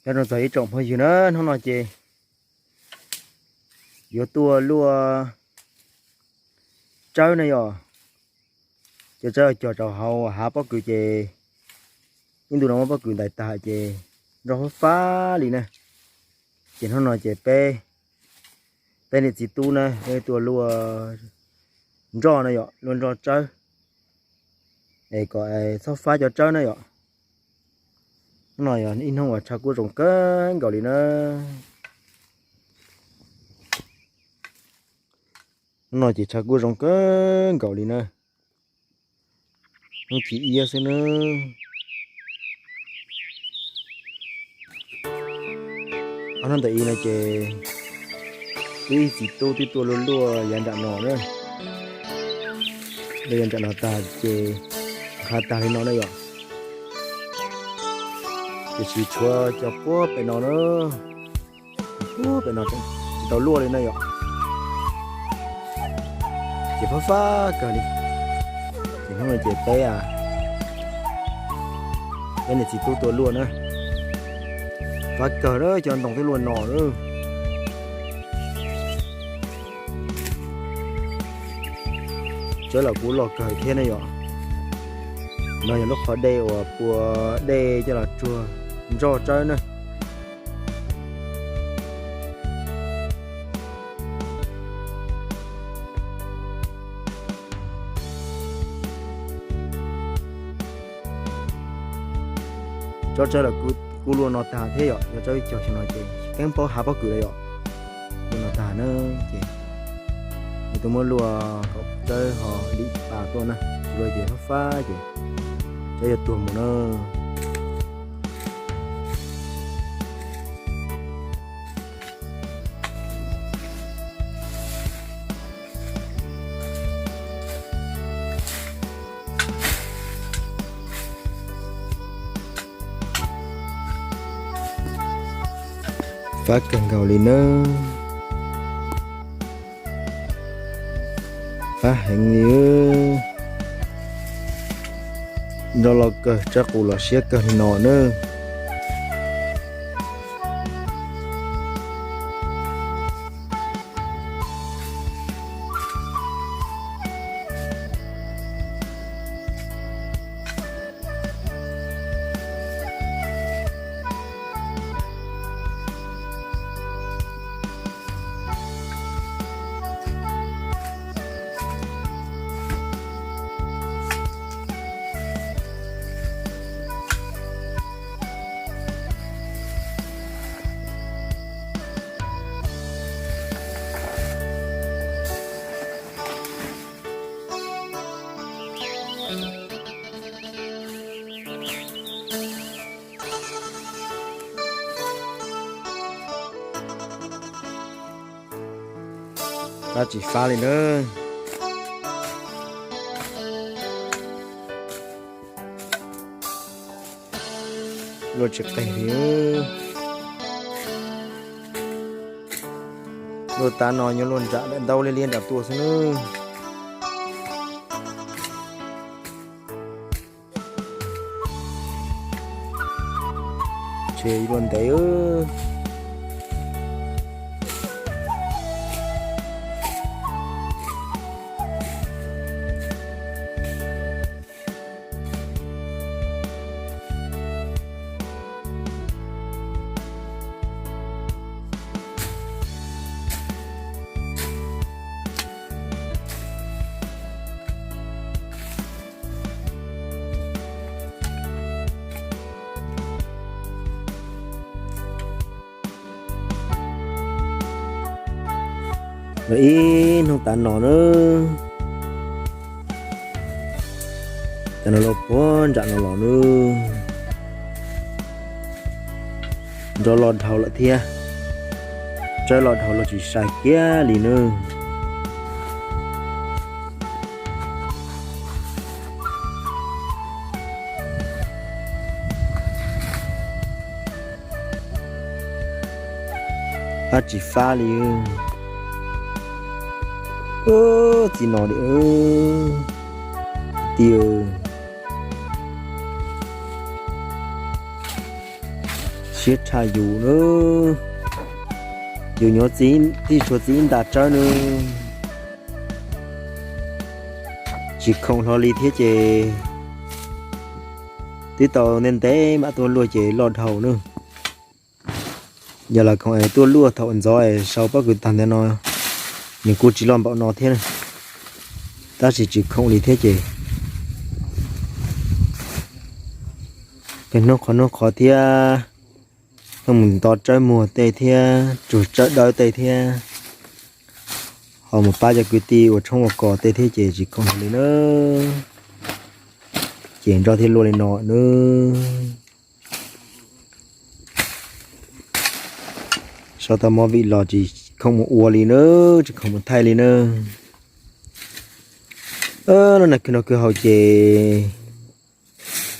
Nyob zoo txog ib tsoom phooj ywg na, hnub no ces yuav tuaj luaj tsawb na yom. Cov tsawb cog rau hauv hav pob kws ces ib ntu no muab pob kws ntais tag ces nroj fab fab li na. Ces hnub no ces peb, peb niam txiv tub na peb tuaj luaj nroj na yom, luaj nroj tsawb es kom txhob fab cov tsawb na yom. Hnub no yog ib hnub uas tshav kub zoo kawg nkaus li na. Hnub no ces tshav kub zoo kawg nkaus li na. Hnub thib ib xwb na. Ob hnub ntawm i no ces wb ib txiv tub twb tuaj luaj luaj yav nram no na. Luaj yav nram no tag ces nqha tag li no na yom. Tiam sis tshuav cov puag pem no na, puag pem no tseem tsis tau luaj li na yom. Ces fab fab kawg li. Ces hnub no ces peb, peb niam txiv tub tuaj luaj na. Fab kawg na, cov ntoo twb luaj no na. Tsawb los kuj loj kawg thiab ne yom. No yog lub qhov dej uas pua dej coj los tsuag nroj tsawb na. Tsawb tsawb los kuj luaj no tag thiab yom, yog tsawb cog xyoo no ces keeb paub hav pob kws lawm yom. Luaj no tag na ces yuav tuaj muab luaj kom tsawb ho lim pas tuaj na, tsis luaj ces fab fab ces tsawb yuav tuag mus na. Fab kawg nkaus li nawb. Fab heev li. Nroj loj kawg, tsawb qus los siab kawg li no nawb. Fab tsis fab li nawb. Luaj tsis qeeg li. Luaj tav no nyob luaj nram lawm, ntau li liab nram tuaj xwb nawb. Tsheb luaj ntev. Lawm ib hnub tav no nawb. Tav no los puag nram no los nawb. Nroj loj dhau lawm thiab. Tsawb loj dhau los tsis sai kiag li nawb. Fab tsis fab li. Txiv no di ti. Siab tshaj yus na, yus nyuam tij tshuav txiv ib nta tsawb na, tsis khoom hlo li thiab ces twb tau ntev ntev mam tuaj luaj ces loj dhau na. Yog los khoom es tuaj luaj thaum ntxov es sau pob kws tag ntawd no, nws kuj tsis loj npaum no thiab, tab sis tsis khoom li thiab ces pheej hnub qhov hnub qhov thiab, pheej mus nto tsawb muag tej thiab tsuag tsawb dawb tej thiab, ho mus pab cov kwv tij ua tshoob ua kos tej thiab ces tsis khoom hlo li na, ces nroj thiaj luaj li no na. Sau tau movie los tsis khoom mus ua li na, tsis khoom mus thaij li na. Lub nag kawg no kawg haus ces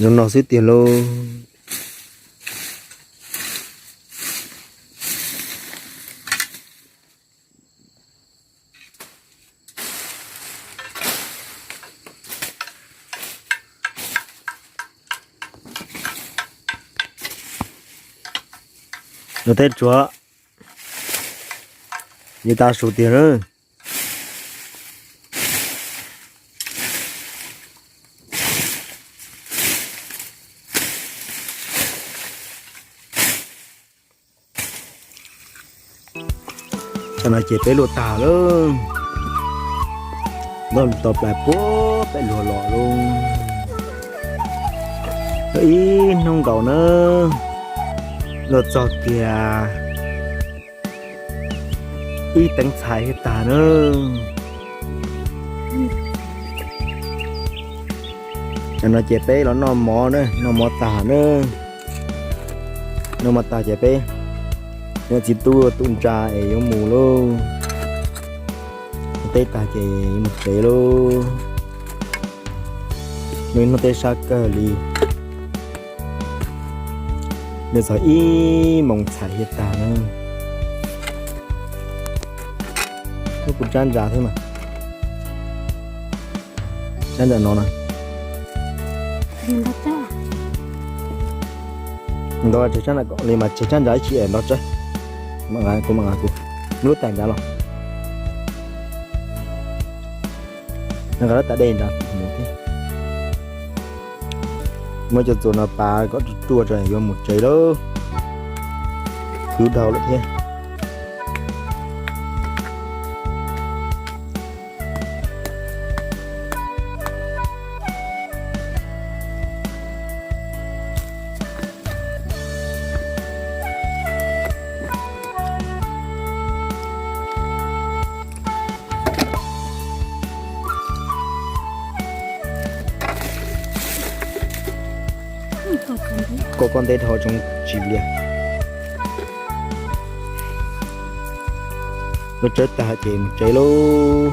zoo no xwb tiag lauj. Los tej tsuav, yeej tas su tiag na. Tam no ces peb luaj tag lawm, noj tau plaws puag pem luag los lauj. Ib hnub nkaus na, luaj txog kiag ib teev txhais thiaj tag na. Tam no ces peb los noj mov na, noj mov tag na. Noj mov tag ces peb niam txiv tub tus ntsa es yuav mus lauj. Teb tag ces yuav mus tsev lauj. Hnub no tej sab kawg li, luaj txog ib moos txhais thiaj tag na. Ub, kuv tsab ntsa thiab mas. Tsab ntsa no na. Nto tseg tsab ntsa kom li mas tseg tsab ntsa ib chim es nto tsawb. Kuv mam nqa kuv, muab lub tais nrad los. Nqa lub tais dej nrad mus thiab. Muab cov txuas no pav kom ruaj ruaj tso yuav mus tsev lauj. Khwv dhau lawm thiab. Koj koj nteb dhau tsoov tsis lias. Lub tsawb tag ces mus tsev lauj.